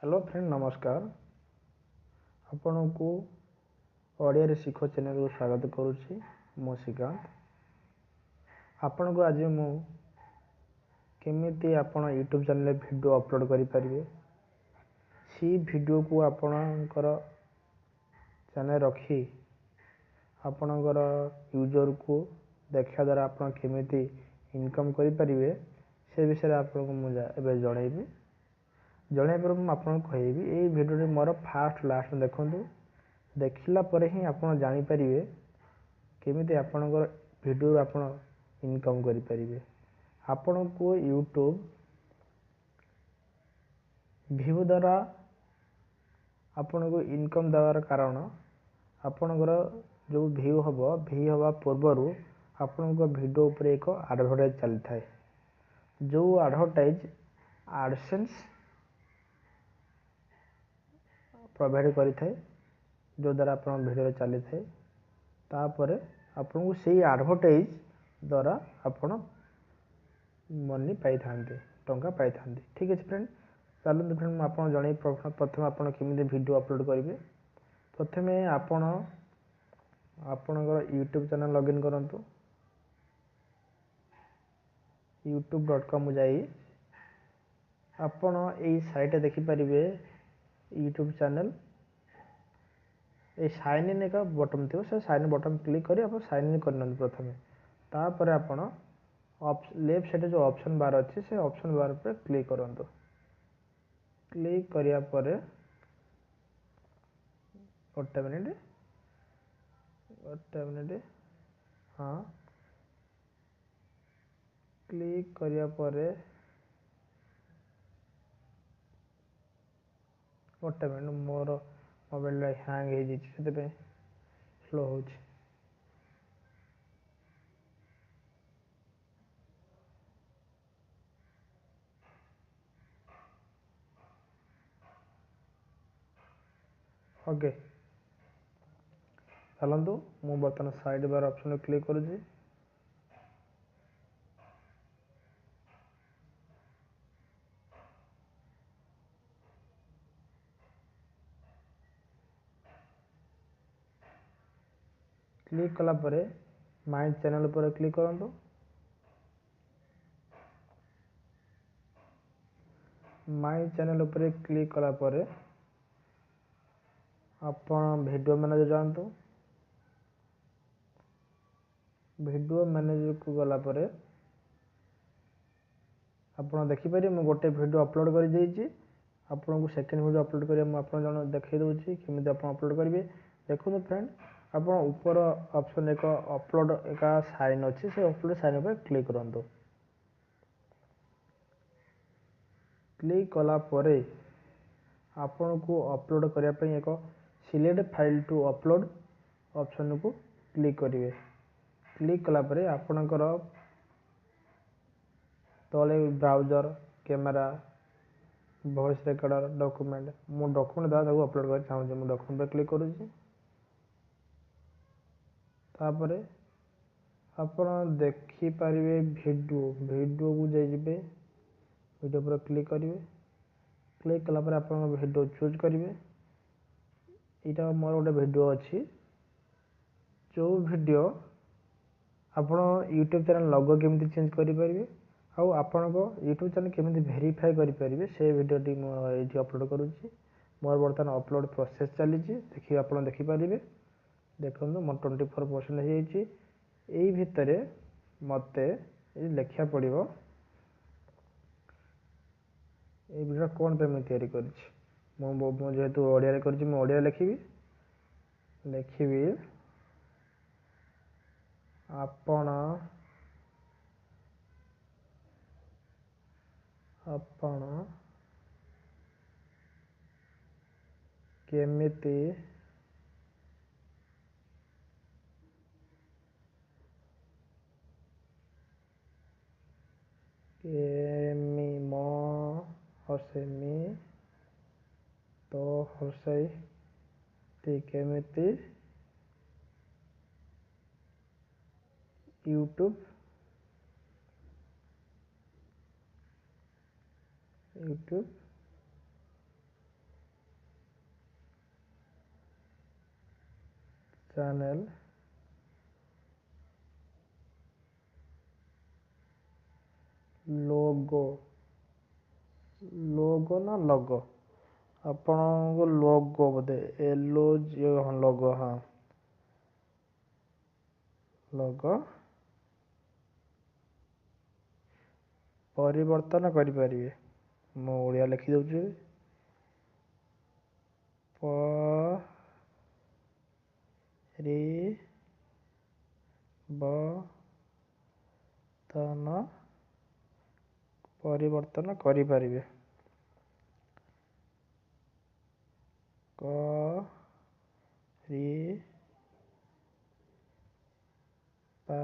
Hello friend, ନମସ୍କାର। ଆପଣଙ୍କୁ ଓଡ଼ିଆରେ ଶିଖ ଚ୍ୟାନେଲକୁ ସ୍ୱାଗତ କରୁଛି। ମୁଁ ଶ୍ରୀକାନ୍ତ। ଆପଣଙ୍କୁ ଆଜି ମୁଁ କେମିତି ଆପଣ ୟୁଟ୍ୟୁବ୍ ଚ୍ୟାନେଲରେ ଭିଡ଼ିଓ ଅପଲୋଡ଼ କରିପାରିବେ, ସେଇ ଭିଡ଼ିଓକୁ ଆପଣଙ୍କର ଚ୍ୟାନେଲ୍ ରଖି ଆପଣଙ୍କର ୟୁଜର୍କୁ ଦେଖିବା ଦ୍ୱାରା ଆପଣ କେମିତି ଇନକମ୍ କରିପାରିବେ, ସେ ବିଷୟରେ ଆପଣଙ୍କୁ ମୁଁ ଏବେ ଜଣେଇବି। ଜଣାଇବା ପରେ ମୁଁ ଆପଣଙ୍କୁ କହିବି, ଏଇ ଭିଡ଼ିଓଟି ମୋର ଫାଷ୍ଟ ଲାଷ୍ଟ ଦେଖନ୍ତୁ। ଦେଖିଲା ପରେ ହିଁ ଆପଣ ଜାଣିପାରିବେ କେମିତି ଆପଣଙ୍କର ଭିଡ଼ିଓରୁ ଆପଣ ଇନକମ୍ କରିପାରିବେ। ଆପଣଙ୍କୁ ୟୁଟ୍ୟୁବ୍ ଭିଉ ଦ୍ୱାରା ଆପଣଙ୍କୁ ଇନକମ୍ ଦେବାର କାରଣ, ଆପଣଙ୍କର ଯେଉଁ ଭିଉ ହେବ, ଭିଉ ହେବା ପୂର୍ବରୁ ଆପଣଙ୍କ ଭିଡ଼ିଓ ଉପରେ ଏକ ଆଡ଼ଭର୍ଟାଇଜ୍ ଚାଲିଥାଏ, ଯେଉଁ ଆଡ଼ଭର୍ଟାଇଜ୍ ଆଡ଼ସେନ୍ସ ପ୍ରୋଭାଇଡ଼ କରିଥାଏ, ଯେଉଁଦ୍ୱାରା ଆପଣଙ୍କ ଭିଡ଼ିଓରେ ଚାଲିଥାଏ। ତାପରେ ଆପଣଙ୍କୁ ସେଇ ଆଡ଼ଭର୍ଟାଇଜ୍ ଦ୍ୱାରା ଆପଣ ମନି ପାଇଥାନ୍ତି, ଟଙ୍କା ପାଇଥାନ୍ତି। ଠିକ୍ ଅଛି ଫ୍ରେଣ୍ଡ, ଚାଲନ୍ତୁ ଫ୍ରେଣ୍ଡ, ମୁଁ ଆପଣ ଜଣେଇ ପ୍ରଥମେ ଆପଣ କେମିତି ଭିଡ଼ିଓ ଅପଲୋଡ଼ କରିବେ। ପ୍ରଥମେ ଆପଣ ଆପଣଙ୍କର ୟୁଟ୍ୟୁବ୍ ଚ୍ୟାନେଲ୍ ଲଗ୍ଇନ୍ କରନ୍ତୁ। ୟୁଟ୍ୟୁବ୍ ଡଟ୍ କମ୍ ଯାଇ ଆପଣ ଏଇ ସାଇଟ୍ରେ ଦେଖିପାରିବେ ୟୁଟ୍ୟୁବ୍ ଚ୍ୟାନେଲ୍। ଏଇ ସାଇନ୍ ଇନ୍ ଏକ ବଟନ୍ ଥିବ, ସେ ସାଇନ୍ ଇନ୍ ବଟନ୍ କ୍ଲିକ୍ କରି ଆପଣ ସାଇନ୍ ଇନ୍ କରିନିଅନ୍ତୁ ପ୍ରଥମେ। ତାପରେ ଆପଣ ଲେଫ୍ଟ ସାଇଡ଼୍ରେ ଯେଉଁ ଅପସନ୍ ବାର୍ ଅଛି, ସେ ଅପସନ୍ ବାର୍ ଉପରେ କ୍ଲିକ୍ କରନ୍ତୁ। କ୍ଲିକ୍ କରିବା ପରେ ଗୋଟେ ମିନିଟ୍, ଗୋଟେ ମିନିଟ୍, ହଁ, କ୍ଲିକ୍ କରିବା ପରେ ଗୋଟେ ମିନିଟ୍, ମୋର ମୋବାଇଲଟା ହ୍ୟାଙ୍ଗ ହେଇଯାଇଛି, ସେଥିପାଇଁ ସ୍ଲୋ ହେଉଛି। ଓକେ, ଚାଲନ୍ତୁ, ମୁଁ ବର୍ତ୍ତମାନ ସାଇଡ଼୍ ବାର୍ ଅପସନ୍ରେ କ୍ଲିକ୍ କରୁଛି। କ୍ଲିକ୍ କଲା ପରେ ମାଇ ଚ୍ୟାନେଲ୍ ଉପରେ କ୍ଲିକ୍ କରନ୍ତୁ। ମାଇ ଚ୍ୟାନେଲ୍ ଉପରେ କ୍ଲିକ୍ କଲା ପରେ ଆପଣ ଭିଡ଼ିଓ ମ୍ୟାନେଜର୍ ଯାଆନ୍ତୁ। ଭିଡ଼ିଓ ମ୍ୟାନେଜର୍କୁ ଗଲା ପରେ ଆପଣ ଦେଖିପାରିବେ ମୁଁ ଗୋଟେ ଭିଡ଼ିଓ ଅପଲୋଡ଼ କରିଦେଇଛି। ଆପଣଙ୍କୁ ସେକେଣ୍ଡ ଭିଡ଼ିଓ ଅପଲୋଡ଼ କରିବା ମୁଁ ଆପଣ ଜଣେ ଦେଖାଇ ଦେଉଛି କେମିତି ଆପଣ ଅପଲୋଡ଼ କରିବେ। ଦେଖନ୍ତୁ ଫ୍ରେଣ୍ଡ, ଆପଣ ଉପର ଅପସନ୍ ଏକ ଅପଲୋଡ଼ ଏକ ସାଇନ୍ ଅଛି, ସେ ଅପଲୋଡ଼ ସାଇନ୍ ଉପରେ କ୍ଲିକ୍ କରନ୍ତୁ। କ୍ଲିକ୍ କଲା ପରେ ଆପଣଙ୍କୁ ଅପଲୋଡ଼ କରିବା ପାଇଁ ଏକ ସିଲେକ୍ଟ ଫାଇଲ୍ ଟୁ ଅପଲୋଡ଼ ଅପସନ୍କୁ କ୍ଲିକ୍ କରିବେ। କ୍ଲିକ୍ କଲା ପରେ ଆପଣଙ୍କର ତଳେ browser, camera, voice recorder, document. ମୁଁ ଡକୁମେଣ୍ଟ ଦ୍ୱାରା ତାକୁ ଅପଲୋଡ଼ କରିବାକୁ ଚାହୁଁଛି, ମୁଁ ଡକୁମେଣ୍ଟ ଉପରେ କ୍ଲିକ୍ କରୁଛି। ତାପରେ ଆପଣ ଦେଖିପାରିବେ ଭିଡ଼ିଓ, ଭିଡ଼ିଓକୁ ଯାଇଯିବେ, ଭିଡ଼ିଓ ଉପରେ କ୍ଲିକ୍ କରିବେ। କ୍ଲିକ୍ କଲା ପରେ ଆପଣଙ୍କ ଭିଡ଼ିଓ ଚୁଜ୍ କରିବେ। ଏଇଟା ମୋର ଗୋଟେ ଭିଡ଼ିଓ ଅଛି, ଯେଉଁ ଭିଡ଼ିଓ ଆପଣ ୟୁଟ୍ୟୁବ୍ ଚ୍ୟାନେଲ୍ ଲୋଗୋ କେମିତି ଚେଞ୍ଜ କରିପାରିବେ ଆଉ ଆପଣଙ୍କ ୟୁଟ୍ୟୁବ୍ ଚ୍ୟାନେଲ୍ କେମିତି ଭେରିଫାଏ କରିପାରିବେ, ସେ ଭିଡ଼ିଓଟି ମୁଁ ଏଇଠି ଅପଲୋଡ଼ କରୁଛି। ମୋର ବର୍ତ୍ତମାନ ଅପଲୋଡ଼ ପ୍ରୋସେସ୍ ଚାଲିଛି, ଦେଖିବେ, ଆପଣ ଦେଖିପାରିବେ। ଦେଖନ୍ତୁ, ମୋର 24% ହେଇଯାଇଛି। ଏଇ ଭିତରେ ମୋତେ ଏଇ ଲେଖିବାକୁ ପଡ଼ିବ, ଏଇ ଭିଡ଼ିଓ କ'ଣ ପାଇଁ ମୁଁ ତିଆରି କରିଛି। ମୁଁ ଯେହେତୁ ଓଡ଼ିଆରେ କରିଛି, ମୁଁ ଓଡ଼ିଆରେ ଲେଖିବି। ଲେଖିବି ଆପଣ କେମିତି କେମି ମ ହସେମି ତ ହସେଇ ତି କେମିତି YouTube YouTube channel logo, logo ନା ଲଗୋ, ଆପଣଙ୍କୁ ଲୋଗୋ ବୋଧେ ଏଲ୍ ଓ ଜି, ହଁ ଲୋଗୋ, ହଁ ଲୋଗୋ ପରିବର୍ତ୍ତନ କରିପାରିବେ। ମୁଁ ଓଡ଼ିଆ ଲେଖିଦେଉଛି। ପ ରି ବ ତନ ପରିବର୍ତ୍ତନ କରିପାରିବେ, କ ରି ପା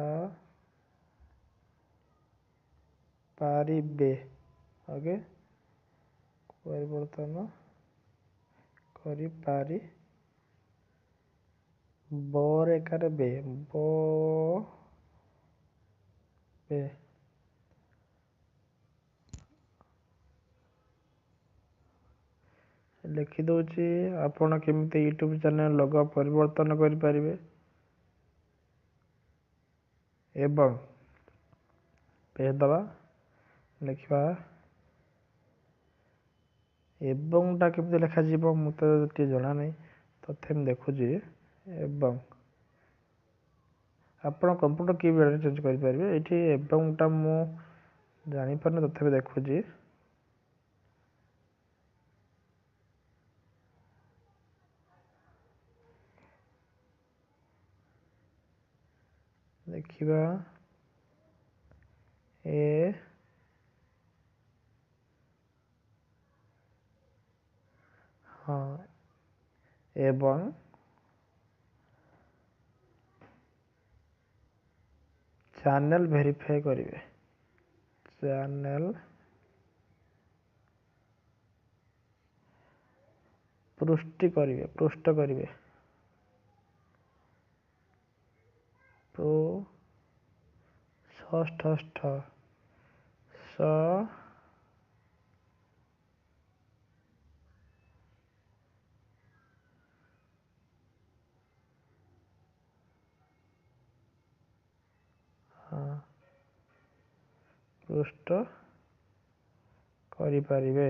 ପାରିବେ। ଓକେ, ପରିବର୍ତ୍ତନ କରିପାରି ବରେ ଏକାର ବେ, ବ ବେ। ଲେଖିଦେଉଛି ଆପଣ କେମିତି ୟୁଟ୍ୟୁବ୍ ଚ୍ୟାନେଲ୍ ଲୋଗୋ ପରିବର୍ତ୍ତନ କରିପାରିବେ ଏବଂ ପେଜ୍ ଦେବା ଲେଖିବା। ଏବଂଟା କେମିତି ଲେଖାଯିବ ମୁଁ ତ ଟିକେ ଜଣା ନାହିଁ, ତଥାପି ମୁଁ ଦେଖୁଛି। ଏବଂ ଆପଣ କମ୍ପ୍ୟୁଟର କିବୋର୍ଡ଼ରେ ଚେଞ୍ଜ କରିପାରିବେ। ଏଇଠି ଏବଂଟା ମୁଁ ଜାଣିପାରୁନି, ତଥାପି ଦେଖୁଛି। ଦେଖିବା, ଏ ହଁ, ଏବଂ ଚ୍ୟାନେଲ୍ ଭେରିଫାଏ କରିବେ, ଚ୍ୟାନେଲ୍ ପୃଷ୍ଟି କରିବେ, ପୃଷ୍ଠ କରିବେ, ପୃ ଷ୍ଠ ଷ୍ଠ ସ ପୃଷ୍ଠ କରିପାରିବେ,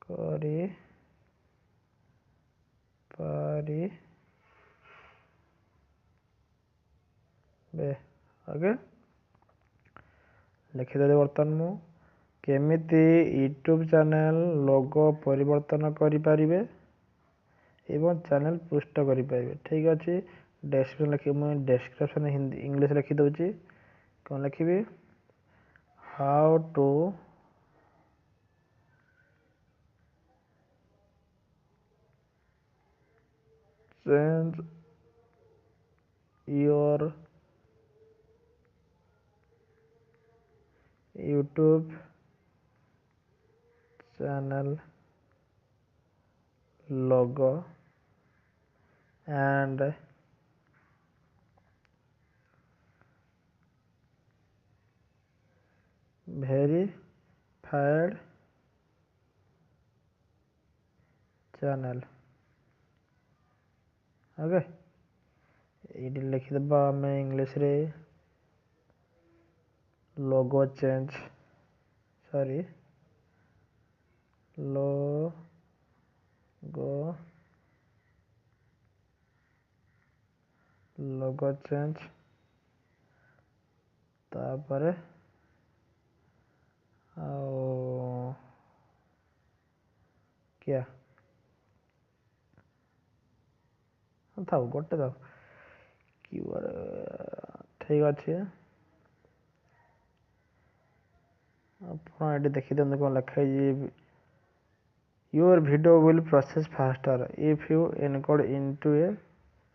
କରିପାରିବେ। ଓକେ, ଲେଖିଦେଲି। ବର୍ତ୍ତମାନ ମୁଁ କେମିତି ୟୁଟ୍ୟୁବ୍ ଚ୍ୟାନେଲ୍ ଲୋଗୋ ପରିବର୍ତ୍ତନ କରିପାରିବେ ଏବଂ ଚ୍ୟାନେଲ୍ ପୃଷ୍ଠ କରିପାରିବେ। ଠିକ୍ ଅଛି, ଡେସ୍କ୍ରିପସନ୍ ଲେଖି, ମୁଁ ଡେସ୍କ୍ରିପସନ୍ ହିନ୍ଦୀ ଇଂଲିଶ ଲେଖିଦେଉଛି। କ'ଣ ଲେଖିବି? How to change your YouTube channel logo and verified channel। Okay, ଏଇଠି ଲେଖିଦେବା ଆମେ ଇଂଲିଶରେ logo change, sorry, logo, logo change, ତାପରେ ଆଉ କିଆ ଥାଉ, ଗୋଟେ ଥାଉ କ୍ୟୁ ଆର୍। ଠିକ୍ ଅଛି, ଆପଣ ଏଠି ଦେଖିଦିଅନ୍ତୁ କ'ଣ ଲେଖା ହେଇଛି। Your video will process faster if you encode into a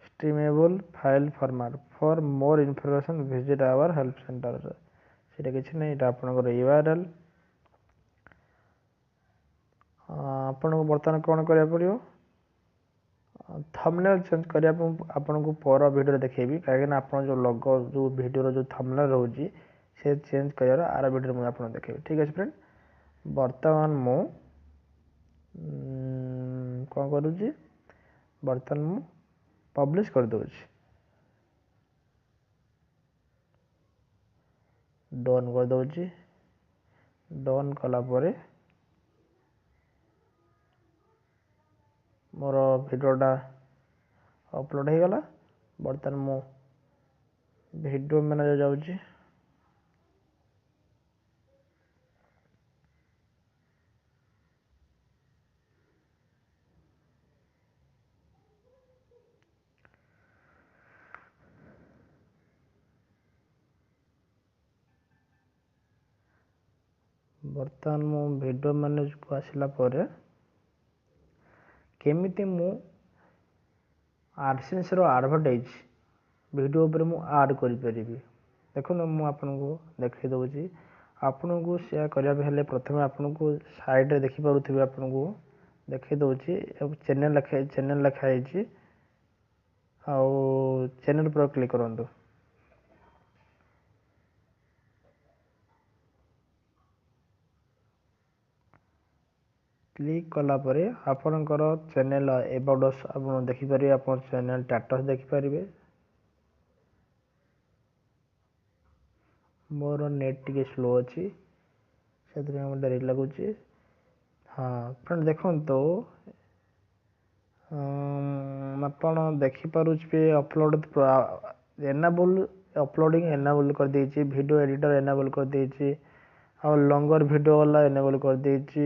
streamable file format. For more information visit our help center। ସେଇଟା କିଛି ନାହିଁ, ଏଇଟା ଆପଣଙ୍କର URL। ଆପଣଙ୍କୁ ବର୍ତ୍ତମାନ କ'ଣ କରିବାକୁ ପଡ଼ିବ? ଥମ୍ବନେଲ୍ ଚେଞ୍ଜ କରିବା ପାଇଁ ଆପଣଙ୍କୁ ପର ଭିଡ଼ିଓରେ ଦେଖେଇବି, କାହିଁକିନା ଆପଣ ଯେଉଁ ଲୋଗୋ, ଯେଉଁ ଭିଡ଼ିଓର ଯେଉଁ ଥମ୍ବନେଲ୍ ରହୁଛି, ସେ ଚେଞ୍ଜ କରିବାର ଆର ଭିଡ଼ିଓରେ ମୁଁ ଆପଣଙ୍କୁ ଦେଖେଇବି। ଠିକ୍ ଅଛି ଫ୍ରେଣ୍ଡ, ବର୍ତ୍ତମାନ ମୁଁ କ'ଣ କରୁଛି? ବର୍ତ୍ତମାନ ମୁଁ ପବ୍ଲିଶ କରିଦେଉଛି, ଡନ୍ କରିଦେଉଛି। ଡନ୍ କଲା ପରେ ମୋର ଭିଡ଼ିଓଟା ଅପଲୋଡ଼ ହେଇଗଲା। ବର୍ତ୍ତମାନ ମୁଁ ଭିଡ଼ିଓ ମ୍ୟାନେଜର ଯାଉଛି। ବର୍ତ୍ତମାନ ମୁଁ ଭିଡ଼ିଓ ମ୍ୟାନେଜକୁ ଆସିଲା ପରେ କେମିତି ମୁଁ ଆଡ଼ସେନ୍ସର ଆଡ଼ଭର୍ଟାଇଜ୍ ଭିଡ଼ିଓ ଉପରେ ମୁଁ ଆଡ଼୍ କରିପାରିବି, ଦେଖନ୍ତୁ ମୁଁ ଆପଣଙ୍କୁ ଦେଖାଇ ଦେଉଛି। ଆପଣଙ୍କୁ ସେୟା କରିବାକୁ ହେଲେ ପ୍ରଥମେ ଆପଣଙ୍କୁ ସାଇଡ଼୍ରେ ଦେଖିପାରୁଥିବେ, ଆପଣଙ୍କୁ ଦେଖାଇ ଦେଉଛି ଚ୍ୟାନେଲ୍ ଲେଖା ହେଇଛି, ଆଉ ଚ୍ୟାନେଲ୍ ଉପରେ କ୍ଲିକ୍ କରନ୍ତୁ। କ୍ଲିକ୍ କଲା ପରେ ଆପଣଙ୍କର ଚ୍ୟାନେଲ୍ ଏବାଉଟ୍ ଅସ୍ ଆପଣ ଦେଖିପାରିବେ, ଆପଣ ଚ୍ୟାନେଲ୍ ଷ୍ଟାଟସ୍ ଦେଖିପାରିବେ। ମୋର ନେଟ୍ ଟିକେ ସ୍ଲୋ ଅଛି, ସେଥିପାଇଁ ମୋତେ ଡେରି ଲାଗୁଛି। ହଁ ଫ୍ରେଣ୍ଡ ଦେଖନ୍ତୁ, ଆପଣ ଦେଖିପାରୁଥିବେ ଅପଲୋଡ଼ ଏନାବୁଲ୍, ଅପଲୋଡ଼ିଂ ଏନାବୁଲ୍ କରିଦେଇଛି, ଭିଡ଼ିଓ ଏଡ଼ିଟର୍ ଏନାବୁଲ୍ କରିଦେଇଛି, ଆଉ ଲଙ୍ଗର ଭିଡ଼ିଓ ବାଲା ଏନାବୁଲ୍ କରିଦେଇଛି,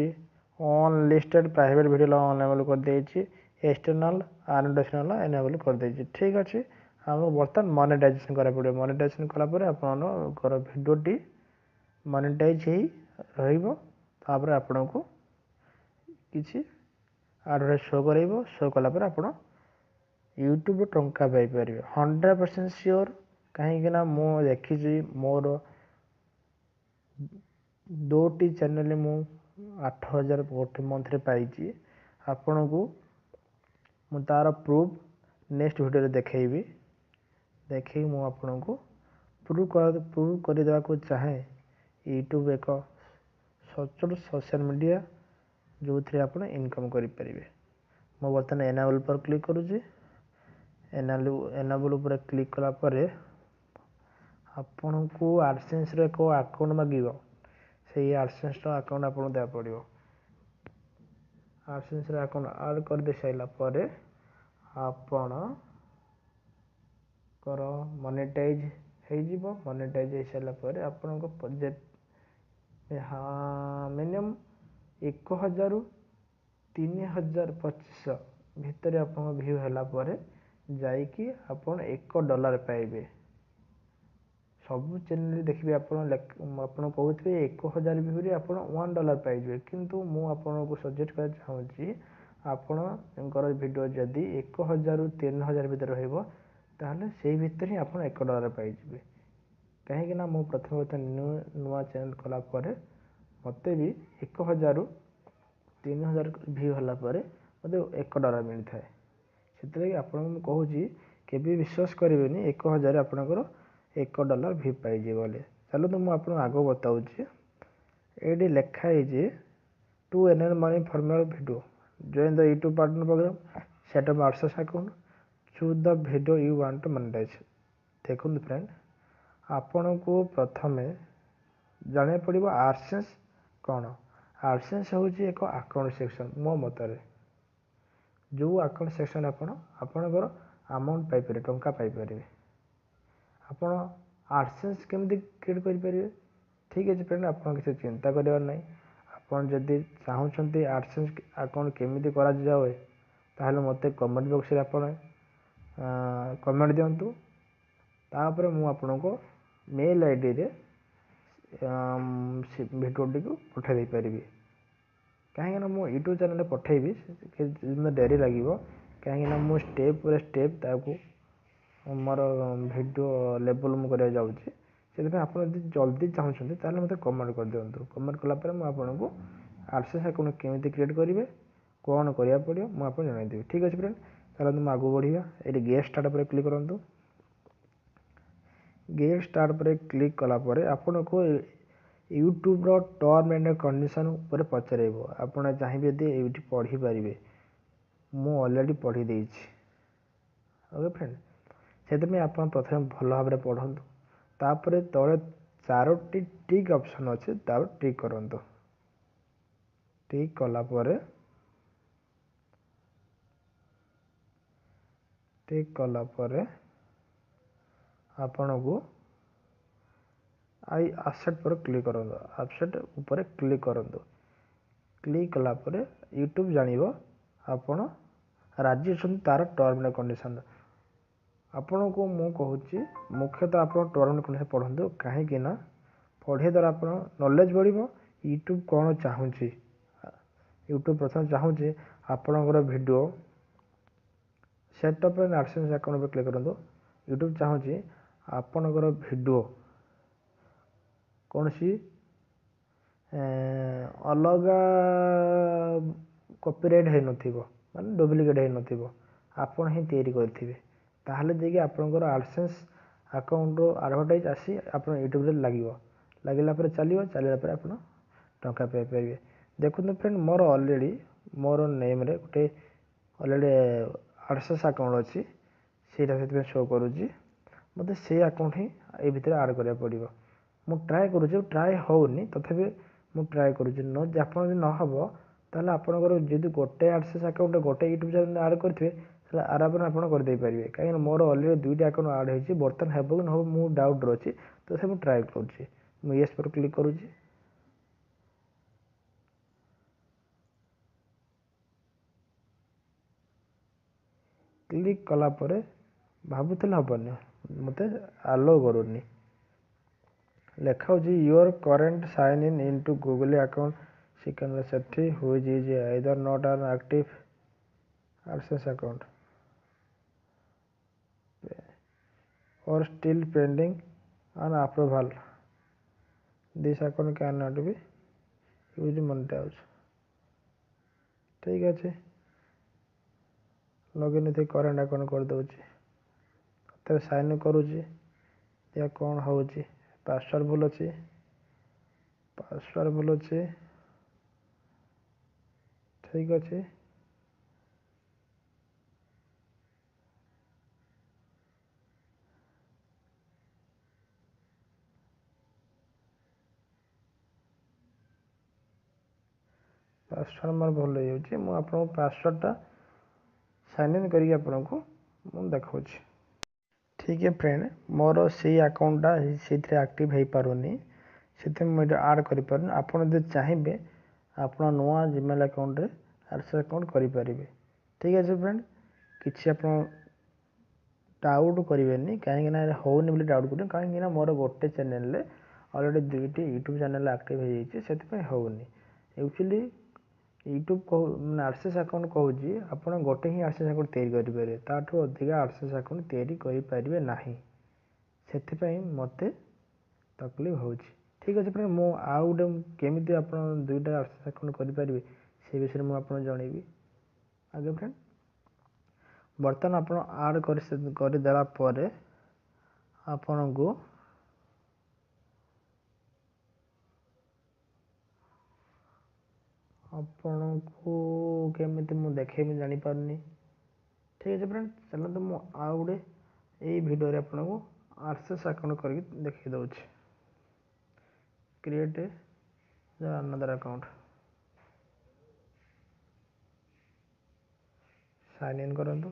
ଅନଲିଷ୍ଟେଡ଼ ପ୍ରାଇଭେଟ୍ ଭିଡ଼ିଓ ଏନାବୁଲ୍ କରିଦେଇଛି, ଏକ୍ସଟର୍ନାଲ୍ ଆନୋଟେସନ୍ ବାଲା ଏନାବୁଲ୍ କରିଦେଇଛି। ଠିକ୍ ଅଛି, ଆମକୁ ବର୍ତ୍ତମାନ ମନିଟାଇଜେସନ୍ କରିବାକୁ ପଡ଼ିବ। ମନିଟାଇଜେସନ୍ କଲା ପରେ ଆପଣଙ୍କର ଭିଡ଼ିଓଟି ମନିଟାଇଜ୍ ହେଇ ରହିବ। ତାପରେ ଆପଣଙ୍କୁ କିଛି ଆଡ଼ଭର୍ଟାଇଜ୍ ଶୋ କରାଇବ। ଶୋ କଲା ପରେ ଆପଣ ୟୁଟ୍ୟୁବରୁ ଟଙ୍କା ପାଇପାରିବେ, 100% ସିଓର। କାହିଁକିନା ମୁଁ ଦେଖିଛି, ମୋର 2ଟି ଚ୍ୟାନେଲ୍ ମୁଁ 8000 ଗୋଟେ ମନ୍ଥରେ ପାଇଛି। ଆପଣଙ୍କୁ ମୁଁ ତା'ର ପ୍ରୁଫ୍ ନେକ୍ସଟ ଭିଡ଼ିଓରେ ଦେଖେଇବି। ଦେଖେଇ ମୁଁ ଆପଣଙ୍କୁ ପ୍ରୁଭ୍ କରିଦେବାକୁ ଚାହେଁ, ୟୁଟ୍ୟୁବ୍ ଏକ ସଚୋଟ ସୋସିଆଲ ମିଡ଼ିଆ ଯେଉଁଥିରେ ଆପଣ ଇନକମ୍ କରିପାରିବେ। ମୁଁ ବର୍ତ୍ତମାନ ଏନାବୁଲ୍ ଉପରେ କ୍ଲିକ୍ କରୁଛି। ଏନାବୁଲ୍ ଉପରେ କ୍ଲିକ୍ କଲା ପରେ ଆପଣଙ୍କୁ ଆଡ଼ସେନ୍ସର ଏକ ଆକାଉଣ୍ଟ ମାଗିବ। ସେଇ ଆଡ଼ସେନ୍ସର ଆକାଉଣ୍ଟ ଆପଣଙ୍କୁ ଦେବାକୁ ପଡ଼ିବ। ଆଡ଼ସେନ୍ସର ଆକାଉଣ୍ଟ ଆଡ଼୍ କରିଦେଇ ସାରିଲା ପରେ ଆପଣଙ୍କର ମନିଟାଇଜ୍ ହେଇଯିବ। ମନିଟାଇଜ୍ ହେଇସାରିଲା ପରେ ଆପଣଙ୍କ ମିନିମମ୍ 1000ରୁ 3000 2500 ଭିତରେ ଆପଣଙ୍କ ଭ୍ୟୁ ହେଲା ପରେ ଯାଇକି ଆପଣ $1 ପାଇବେ। ସବୁ ଚ୍ୟାନେଲରେ ଦେଖିବେ ଆପଣ, ଆପଣ କହୁଥିବେ 1000 ଭ୍ୟୁରେ ଆପଣ $1 ପାଇଯିବେ। କିନ୍ତୁ ମୁଁ ଆପଣଙ୍କୁ ସଜେଷ୍ଟ କରିବାକୁ ଚାହୁଁଛି, ଆପଣଙ୍କର ଭିଡ଼ିଓ ଯଦି 1000ରୁ 3000 ଭିତରେ ରହିବ, ତାହେଲେ ସେଇ ଭିତରେ ହିଁ ଆପଣ $1 ପାଇଯିବେ। କାହିଁକିନା ମୁଁ ପ୍ରଥମେ ପ୍ରଥମେ ନୂଆ ଚ୍ୟାନେଲ୍ କଲା ପରେ ମୋତେ ବି 1000ରୁ 3000 ଭ୍ୟୁ ହେଲା ପରେ ମୋତେ $1 ମିଳିଥାଏ। ସେଥିଲାଗି ଆପଣଙ୍କୁ ମୁଁ କହୁଛି, କେବେ ବିଶ୍ୱାସ କରିବେନି 1000 ଆପଣଙ୍କର $1 ଭ୍ୟୁ ପାଇଯିବ ବୋଲି। ଚାଲନ୍ତୁ, ମୁଁ ଆପଣଙ୍କୁ ଆଗକୁ ବତାଉଛି। ଏଇଠି ଲେଖା ହେଇଛି, "To earn money from your video, join the YouTube Partner Program, set up AdSense account, choose the video you want to monetize." ଦେଖନ୍ତୁ ଫ୍ରେଣ୍ଡ, ଆପଣଙ୍କୁ ପ୍ରଥମେ ଜାଣିବାକୁ ପଡ଼ିବ ଆଡ଼ସେନ୍ସ କ'ଣ। ଆଡ଼ସେନ୍ସ ହେଉଛି ଏକ ଆକାଉଣ୍ଟ ସେକ୍ସନ୍ ମୋ ମତରେ, ଯେଉଁ ଆକାଉଣ୍ଟ ସେକ୍ସନ୍ ଆପଣ ଆପଣଙ୍କର ଆମାଉଣ୍ଟ ପାଇପାରିବେ, ଟଙ୍କା ପାଇପାରିବେ। ଆପଣ ଆଡ଼ସେନ୍ସ କେମିତି କ୍ରିଏଟ୍ କରିପାରିବେ? ଠିକ୍ ଅଛି ଫ୍ରେଣ୍ଡ, ଆପଣ କିଛି ଚିନ୍ତା କରିବାର ନାହିଁ। ଆପଣ ଯଦି ଚାହୁଁଛନ୍ତି ଆଡ଼ସେନ୍ସ ଆକାଉଣ୍ଟ କେମିତି କରାଯାଏ, ତାହେଲେ ମୋତେ କମେଣ୍ଟ ବକ୍ସରେ ଆପଣ କମେଣ୍ଟ ଦିଅନ୍ତୁ। ତାପରେ ମୁଁ ଆପଣଙ୍କ ମେଲ୍ ଆଇଡ଼ିରେ ସେ ଭିଡ଼ିଓଟିକୁ ପଠାଇ ଦେଇପାରିବି। କାହିଁକିନା ମୁଁ ୟୁଟ୍ୟୁବ୍ ଚ୍ୟାନେଲ୍ରେ ପଠାଇବି ଡେରି ଲାଗିବ, କାହିଁକିନା ମୁଁ ଷ୍ଟେପ୍ ପରେ ଷ୍ଟେପ୍ ତାକୁ ମୋର ଭିଡ଼ିଓ ଲେବଲ୍ ମୁଁ କରିବାକୁ ଯାଉଛି। ସେଥିପାଇଁ ଆପଣ ଯଦି ଜଲ୍ଦି ଚାହୁଁଛନ୍ତି, ତାହେଲେ ମୋତେ କମେଣ୍ଟ କରିଦିଅନ୍ତୁ। କମେଣ୍ଟ କଲା ପରେ ମୁଁ ଆପଣଙ୍କୁ ଆଡ଼ସେନ୍ସ ଆକାଉଣ୍ଟ କେମିତି କ୍ରିଏଟ୍ କରିବେ, କ'ଣ କରିବାକୁ ପଡ଼ିବ, ମୁଁ ଆପଣଙ୍କୁ ଜଣାଇଦେବି। ଠିକ୍ ଅଛି ଫ୍ରେଣ୍ଡ, ଚାଲନ୍ତୁ ମୁଁ ଆଗକୁ ବଢ଼ିବା। ଏଇଠି ଗେଟ୍ ଷ୍ଟାର୍ଟ ଉପରେ କ୍ଲିକ୍ କରନ୍ତୁ। ଗେଟ୍ ଷ୍ଟାର୍ଟ ଉପରେ କ୍ଲିକ୍ କଲା ପରେ ଆପଣଙ୍କୁ ୟୁଟ୍ୟୁବ୍ର ଟର୍ମ ଆଣ୍ଡ କଣ୍ଡିସନ୍ ଉପରେ ପଚାରିବ। ଆପଣ ଚାହିଁବେ ଯଦି ଏଇଠି ପଢ଼ିପାରିବେ। ମୁଁ ଅଲରେଡ଼ି ପଢ଼ି ଦେଇଛି। ଓକେ ଫ୍ରେଣ୍ଡ, ସେଥିପାଇଁ ଆପଣ ପ୍ରଥମେ ଭଲ ଭାବରେ ପଢ଼ନ୍ତୁ, ତାପରେ ତଳେ 4ଟି ଟିକ୍ ଅପସନ୍ ଅଛି, ତାପରେ ଟିକ୍ କରନ୍ତୁ। ଟିକ୍ କଲା ପରେ, ଟିକ୍ କଲା ପରେ ଆପଣଙ୍କୁ I asset ପରେ କ୍ଲିକ୍ କରନ୍ତୁ, ଆସେଟ୍ ଉପରେ କ୍ଲିକ୍ କରନ୍ତୁ। କ୍ଲିକ୍ କଲା ପରେ ୟୁଟ୍ୟୁବ୍ ଜାଣିବ ଆପଣ ରାଜି ଅଛନ୍ତି ତା'ର ଟର୍ମ ଆଣ୍ଡ କଣ୍ଡିସନ୍। ଆପଣଙ୍କୁ ମୁଁ କହୁଛି, ମୁଖ୍ୟତଃ ଆପଣ ଟର୍ମ ଆଣ୍ଡ କଣ୍ଡିସନ୍ ପଢ଼ନ୍ତୁ, କାହିଁକି ନା ପଢ଼ିବା ଦ୍ୱାରା ଆପଣ ନଲେଜ୍ ବଢ଼ିବ ୟୁଟ୍ୟୁବ୍ କ'ଣ ଚାହୁଁଛି। ୟୁଟ୍ୟୁବ୍ ପ୍ରଥମେ ଚାହୁଁଛି ଆପଣଙ୍କର ଭିଡ଼ିଓ ସେଟଅପ୍ ଆଣ୍ଡ ଆଡ଼ସେନ୍ସ account ଉପରେ କ୍ଲିକ୍ କରନ୍ତୁ। ୟୁଟ୍ୟୁବ୍ ଚାହୁଁଛି ଆପଣଙ୍କର ଭିଡ଼ିଓ କୌଣସି ଅଲଗା କପିରାଇଟ୍ ହେଇନଥିବ, ମାନେ ଡୁପ୍ଲିକେଟ୍ ହେଇନଥିବ, ଆପଣ ହିଁ ତିଆରି କରିଥିବେ, ତାହେଲେ ଯାଇକି ଆପଣଙ୍କର ଆଡ଼ସେନ୍ସ ଆକାଉଣ୍ଟରୁ ଆଡ଼ଭର୍ଟାଇଜ୍ ଆସି ଆପଣ ୟୁଟ୍ୟୁବରେ ଲାଗିବ, ଲାଗିଲା ପରେ ଚାଲିବ, ଚାଲିଲା ପରେ ଆପଣ ଟଙ୍କା ପାଇପାରିବେ। ଦେଖନ୍ତୁ ଫ୍ରେଣ୍ଡ, ମୋର ଅଲରେଡ଼ି ମୋର ନେମ୍ରେ ଗୋଟେ ଅଲରେଡ଼ି ଆଡ଼ସେନ୍ସ ଆକାଉଣ୍ଟ ଅଛି, ସେଇଟା ସେଥିପାଇଁ ଶୋ କରୁଛି। ମୋତେ ସେଇ ଆକାଉଣ୍ଟ ହିଁ ଏ ଭିତରେ ଆଡ଼୍ କରିବାକୁ ପଡ଼ିବ। ମୁଁ ଟ୍ରାଏ କରୁଛି, ଟ୍ରାଏ ହେଉନି, ତଥାପି ମୁଁ ଟ୍ରାଏ କରୁଛି। ନ ଆପଣ ଯଦି ନ ହେବ, ତାହେଲେ ଆପଣଙ୍କର ଯଦି ଗୋଟେ ଆଡ଼ସେନ୍ସ ଆକାଉଣ୍ଟ ଗୋଟେ ୟୁଟ୍ୟୁବ୍ ଚ୍ୟାନେଲ୍ ଆଡ଼୍ କରିଥିବେ, ତାହେଲେ ଆରାମରେ ଆପଣ କରିଦେଇପାରିବେ। କାହିଁକିନା ମୋର ଅଲରେଡ଼ି 2ଟା ଆକାଉଣ୍ଟ ଆଡ଼୍ ହେଇଛି। ବର୍ତ୍ତମାନ ହେବ କି ନ ହେବ ମୁଁ ଡାଉଟ୍ରେ ଅଛି, ତଥାପି ମୁଁ ଟ୍ରାଏ କରୁଛି। ମୁଁ ୟେସ୍ ପରେ କ୍ଲିକ୍ କରୁଛି। କ୍ଲିକ୍ କଲା ପରେ ଭାବୁଥିଲି ହେବନି, ମୋତେ ଆଲୋ କରୁନି। ଲେଖା ହେଉଛି your current sign in into Google account Sikandar Sethi which is either not an active AdSense account or still pending an approval, this account cannot be used monetized। ଠିକ୍ ଅଛି, ଲଗ୍ଇନ୍ ୱିଥ୍ କରେଣ୍ଟ ଆକାଉଣ୍ଟ କରିଦେଉଛି, ତେବେ sign କରୁଛି, ଦେଖିବା କ'ଣ ହେଉଛି। Password ଭୁଲ ଅଛି, ପାସୱାର୍ଡ଼ ଭୁଲ ଅଛି, ଠିକ୍ ଅଛି। ପାସୱାର୍ଡ଼ ମୋର ଭୁଲ ହେଇଯାଉଛି, ମୁଁ ଆପଣଙ୍କୁ ପାସୱାର୍ଡ଼ଟା ସାଇନ୍ ଇନ୍ କରିକି ଆପଣଙ୍କୁ ମୁଁ ଦେଖାଉଛି। ଠିକ୍ ଫ୍ରେଣ୍ଡ, ମୋର ସେଇ ଆକାଉଣ୍ଟଟା ସେଇଥିରେ ଆକ୍ଟିଭ୍ ହେଇପାରୁନି, ସେଥିପାଇଁ ମୁଁ ଏଇଟା ଆଡ଼୍ କରିପାରୁନି। ଆପଣ ଯଦି ଚାହିଁବେ, ଆପଣ ନୂଆ ଜିମେଲ୍ ଆକାଉଣ୍ଟରେ ଆଡ଼ସେନ୍ସ ଆକାଉଣ୍ଟ କରିପାରିବେ। ଠିକ୍ ଅଛି ଫ୍ରେଣ୍ଡ, କିଛି ଆପଣ ଡାଉଟ୍ କରିବେନି, କାହିଁକିନା ହେଉନି ବୋଲି ଡାଉଟ୍ କରିବେନି, କାହିଁକିନା ମୋର ଗୋଟେ ଚ୍ୟାନେଲ୍ରେ ଅଲରେଡ଼ି 2ଟି ୟୁଟ୍ୟୁବ୍ ଚ୍ୟାନେଲ୍ ଆକ୍ଟିଭ୍ ହେଇଯାଇଛି, ସେଥିପାଇଁ ହେଉନି। ଆକ୍ଚୁଆଲି ୟୁଟ୍ୟୁବ୍ କହୁ, ମାନେ ଆଡ଼ସେନ୍ସ ଆକାଉଣ୍ଟ କହୁଛି, ଆପଣ ଗୋଟେ ହିଁ ଆଡ଼ସେନ୍ସ ଆକାଉଣ୍ଟ ତିଆରି କରିପାରିବେ, ତା'ଠୁ ଅଧିକା ଆଡ଼ସେନ୍ସ ଆକାଉଣ୍ଟ ତିଆରି କରିପାରିବେ ନାହିଁ, ସେଥିପାଇଁ ମୋତେ ତକଲିଫ ହେଉଛି। ଠିକ୍ ଅଛି ଫ୍ରେଣ୍ଡ, ମୁଁ ଆଉ ଗୋଟେ କେମିତି ଆପଣ 2ଟା ଆଡ଼ସେନ୍ସ ଆକାଉଣ୍ଟ କରିପାରିବେ ସେ ବିଷୟରେ ମୁଁ ଆପଣଙ୍କୁ ଜଣେଇବି। ଆଜ୍ଞା ଫ୍ରେଣ୍ଡ, ବର୍ତ୍ତମାନ ଆପଣ ଆଡ଼୍ କରିଦେଲା ପରେ ଆପଣଙ୍କୁ କେମିତି ମୁଁ ଦେଖେଇବି ଜାଣିପାରୁନି। ଠିକ୍ ଅଛି ଫ୍ରେଣ୍ଡ, ଚାଲନ୍ତୁ ମୁଁ ଆଉ ଗୋଟେ ଏଇ ଭିଡ଼ିଓରେ ଆପଣଙ୍କୁ ଆଡ଼ସେନ୍ସ ଆକାଉଣ୍ଟ କରିକି ଦେଖେଇ ଦେଉଛି। Create another account, sign in କରନ୍ତୁ।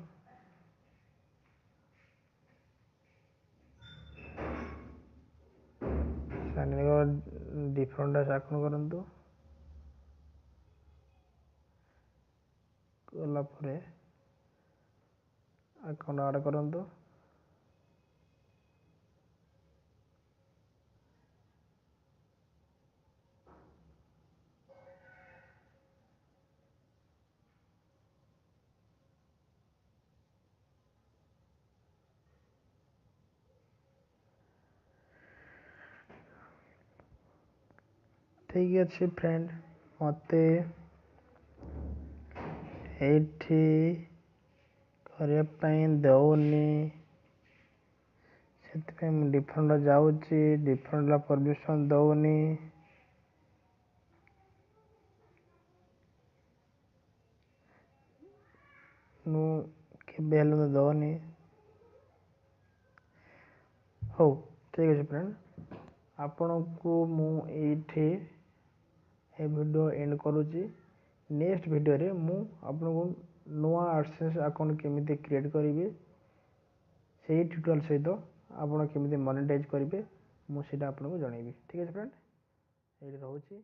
ସାଇନ୍ ଇନ୍ ଡିଫରେଣ୍ଟ ଆକାଉଣ୍ଟ କରନ୍ତୁ। କଲା ପରେ ଆକାଉଣ୍ଟ ଆଡ଼୍ କରନ୍ତୁ। ଠିକ୍ ଅଛି ଫ୍ରେଣ୍ଡ, ମୋତେ ଏଇଠି କରିବା ପାଇଁ ଦେଉନି, ସେଥିପାଇଁ ମୁଁ ଡିଫରେଣ୍ଟ ଯାଉଛି, ଡିଫରେଣ୍ଟ ପରମିସନ୍ ଦେଉନି। ମୁଁ କେବେ ହେଲେ ତ ଦେଉନି। ହଉ, ଠିକ୍ ଅଛି ଫ୍ରେଣ୍ଡ, ଆପଣଙ୍କୁ ମୁଁ ଏଇଠି ଏ ଭିଡ଼ିଓ ଏଣ୍ଡ କରୁଛି। ନେକ୍ସଟ ଭିଡ଼ିଓରେ ମୁଁ ଆପଣଙ୍କୁ ନୂଆ ଆଡ଼ସେନ୍ସ ଆକାଉଣ୍ଟ କେମିତି କ୍ରିଏଟ୍ କରିବେ, ସେଇ ଟ୍ୟୁଟୋରିଆଲ୍ ସହିତ ଆପଣ କେମିତି ମନିଟାଇଜ୍ କରିବେ, ମୁଁ ସେଇଟା ଆପଣଙ୍କୁ ଜଣାଇବି। ଠିକ୍ ଅଛି ଫ୍ରେଣ୍ଡ, ଏଇଠି ରହୁଛି।